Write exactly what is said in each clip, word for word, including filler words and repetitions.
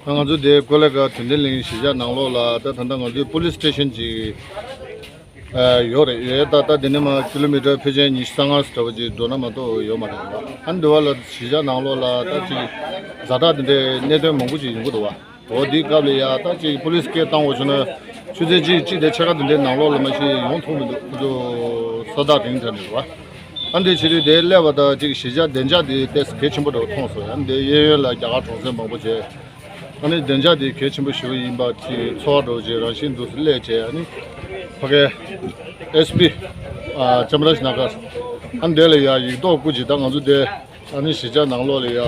ང་ཚོ་དེ་ཀོ་ལི་གྷལ་དོན་ལྡན་གླིང་གཞིས་ཆགས་ནང་ལོགས་ལ་ད་ད་ལྟ་ང་ཚོའི་པུ་ལིས་སི་ཊེ་ཤན་ཅིག་ཨ་ཡོད་རེད། ཡོད་ད་ད་དེ་ནས་མར་ཀི་ལོ་མི་ཊར་ཕལ་ཆེར་ཉི་ཤུ་རྩ་ལྔ་འདྲ་བོ་ཅིག་འགྲོ་ན་མ་གཏོགས་ཡོད་མ་རེད་པ། ཨ་ནི་དེ་བ་ལ་གཞིས་ཆགས་ནང་ལོགས་ལ་ད་ཅིག་ཛ་དྲག་དེ་འདྲའི་གནད་དོན་མང་པོ་ཅིག་ཡོང་གི་འདུག་པ། འོ་དེའི་སྐབས་ལ་ཡ་ད་ཅིག་པུ་ལིས་སྐད་བཏང་བ་བྱུང་ན་ཆུ་ཚོད་གཅིག་གཅིག་དེ་ཕྱེད་ཀ་དེ་འདྲའི་ནང་ལོགས་ལ་མ་གཞི་ཡོང་ཐུབ་མི་འདུག་ཁོ་ཚོ་ས་ཐག་རིང་དྲགས་ནས་རེད་པ། ཨ་འདི་བྱེད་དུས་དེ་སླེབས་པ་དང་ཅིག་གཞིས་ཆགས་བདེ་འཇགས་དེ་ཏོག་ཙམ་གལ་ཆེན་པོ་འདྲ་བོ་མཐོང་སོང་། ཨ་འདི་གཡས་གཡོན་ལ་རྒྱ་གར་གྲོང་གསེབ་མང་པོ་བྱས། ཨ་ནི་བདེ་འཇགས་དེ་གལ་ཆེན་པོ་ཞེ་པོ་ཡིན་པ་དེ་ཚོར་བ་འདྲ་བོ་ཅིག་རང་བཞིན་འདུག་སེ་སླེབས་བྱས། ཨ་ནི་ཕ་གའི་ཨེས་པི་ཨ་ཅམ་རཱཇ་ན་གར་ཨ་འདི་ལ་ཡ་ཡིག་ཐོག་བསྐུར་བྱས། ད་ང་ཚོ་དེ་ཨ་ནི་གཞིས་ཆགས་ནང་ལོགས་ལ་ཡ་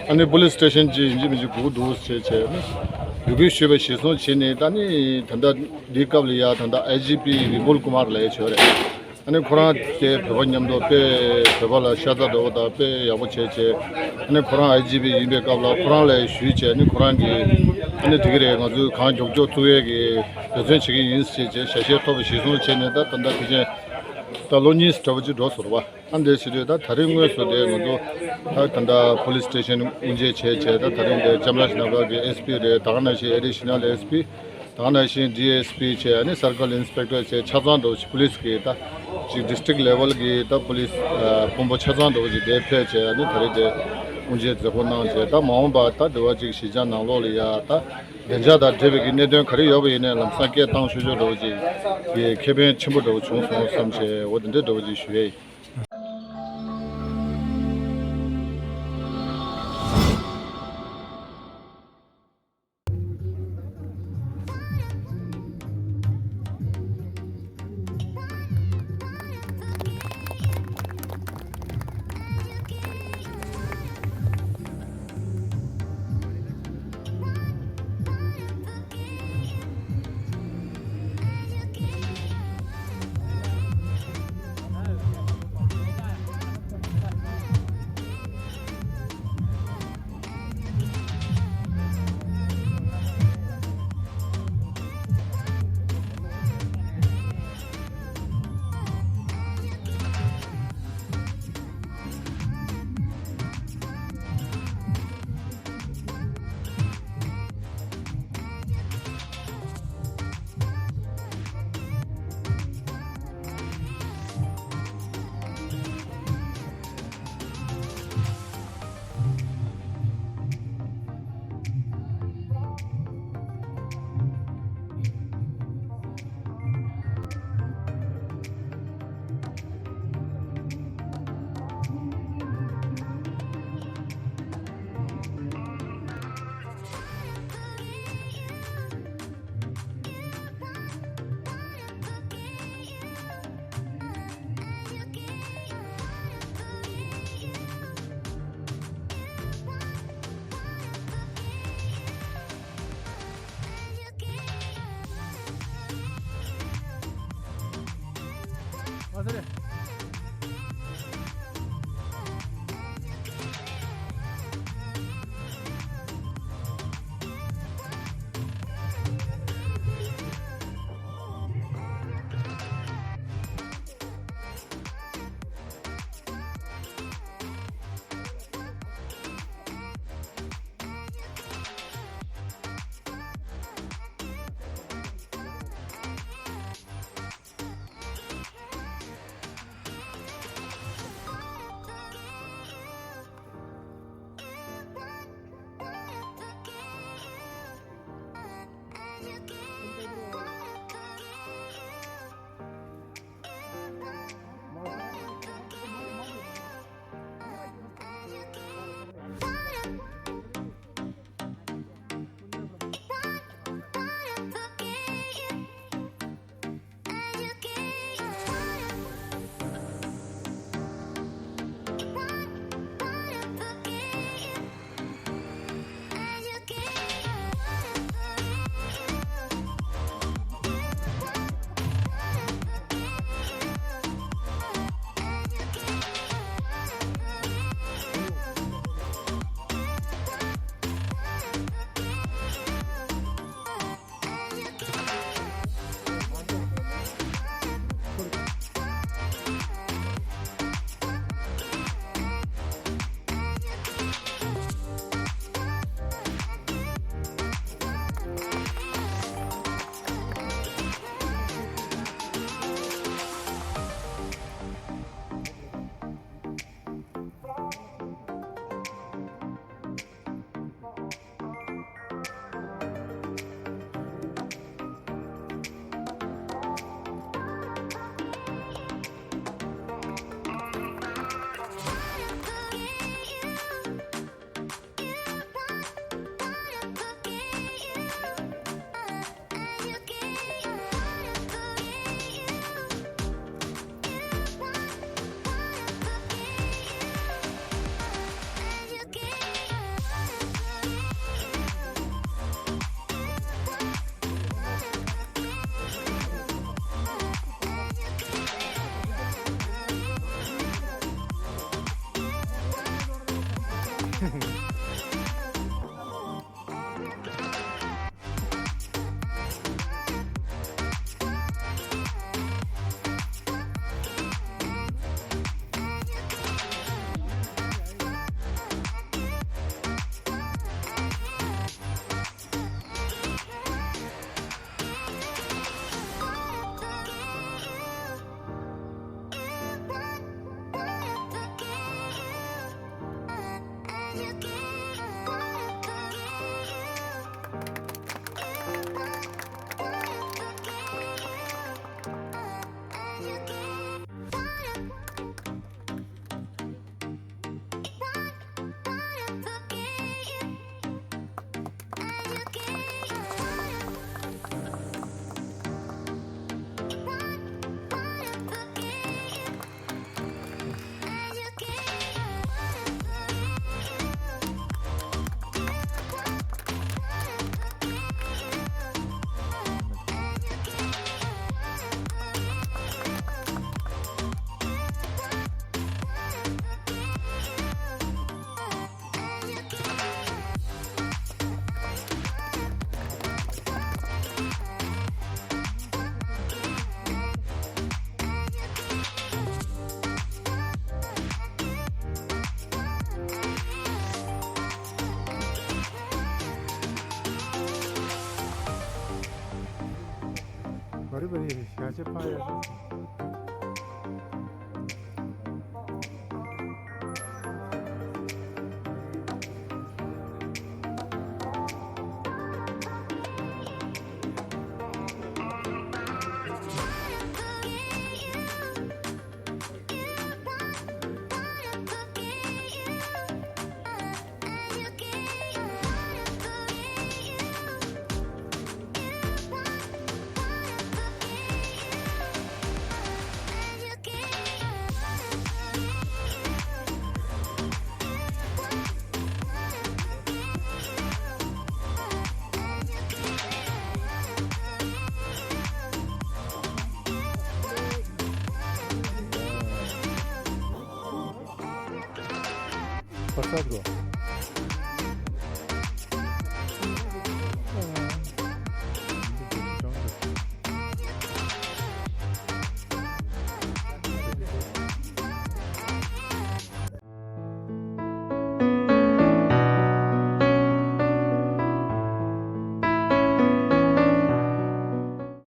ཨ་ནི་པུ་ལིས་སི་ཊེ་ཤན་ཅིག་ཡིན་གཅིག་མིན་གཅིག་དགོས་ཀྱི་འདུག་ཟེར་བྱས་ནས་འབོད་སྐུལ་ཞུས་པ་གཞིར་བཟུང་བྱས་ནས། ད་ནི་ད་ལྟ་འདིའི་སྐབས་ལ་ཡ་ད་ལྟ་ཨའི་ཇི་པི་བི་པུལ་ཀུ་མར་ལབ་ཡ་ཅིག་ཡོད་རེད། ཨ་ནི་ཁོ་རང་དེ་བོད་པ་མཉམ་དུ་དཔེ་བོད་པ་ལ་ཤ་ཚ་འདྲ་བོ་དང་དཔེ་ཡག་པོ་བྱས་བྱས། ཨ་ནི་ཁོ་རང་ཨའི་ཇི་པི་ཡིན་པའི་སྐབས་ལ་ཁོ་རང་ལ་ཞུས་བྱས། ཨ་ནི་ཁོ་རང་གིས་ཨ་ནི་འགྲིག་གི་རེད། ང་ཚོས་གང་མགྱོགས་མགྱོགས་ཐུབ་ཡས་ཀྱི་འབད་བརྩོན་བྱེད་ཀྱི་ཡིན་ཟེར་བྱས་ཞལ་བཞེས་ཐོབ་པ་གཞིར་བཟུང་བྱས་ནས། ད་ད་ལྟ་ཕལ་ཆེར་ད་ལོ་གཉིས་འདྲ་བོ་ཅིག་འགྲོ་སོང་རེད་པ། ཨ་འདི་བྱེད་དུས་ད་ད་རིང་དངོས་སུ་དེ་ང་ཚོ་ད་ད་ལྟ་པུ་ལིས་སི་ཊེ་ཤན་དབུ་འབྱེད་བྱས་བྱས། ད་ད་རིང་དེ་ཅམ་རཱཇ་ན་གར་གྱི་ཨེས་པི་རེད། ད་ག་ནང་བཞིན་ཨེ་ཌི་ཤི་ནལ་ཨེས་པི། ད་ག་ནང་བཞིན་ཌི་ཨེས་པི་བྱས། ཨ་ནི་སར་ཀལ་ཨིན་སི་པེག་ཊར་བྱས། ཆ་ཚང་འདྲ་བོ་ཅིག་པུ་ལིས་ཀྱི་ད་ཅིག་ཌི་སི་ཊིག་ལེ་ཝལ་གྱི་ད་པུ་ལིས་ཨ་དཔོན་པོ་ཆ་ཚང་འདྲ་བོ་ཅིག་དེ་ཕེབས་བྱས། ཨ་ནི་ད་རེས་དེ་དབུ་འབྱེད་མཛད་སྒོ་གནང་བྱས། ད་མ་འོངས་པ་ད་དེ་བ་ཅིག་གཞིས་ཆགས་ནང་ལོགས་ལ་ཡ་ད་བདེ་འཇགས་དང་འབྲེལ་བའི་གི་གནད་དོན་ག་རེ་ཡོད་པ་ཡིན་ནའི་ལམ་སང་སྐད་བཏང་ཆོག་ཆོག་འདྲ་བོ་ཅིག་གི་ཁེ་ཕན་ཆེན་པོ་འདྲ་བོ་བྱུང་སོང་བསམ་བྱས། འོ་དེ་འདྲ་འདྲ་བོ་ཅིག་ཞུ་ཡས་ཡིན། ཡོད་པ་རེད། ཞག་ཆ་ཕ་ཡོད་རེད།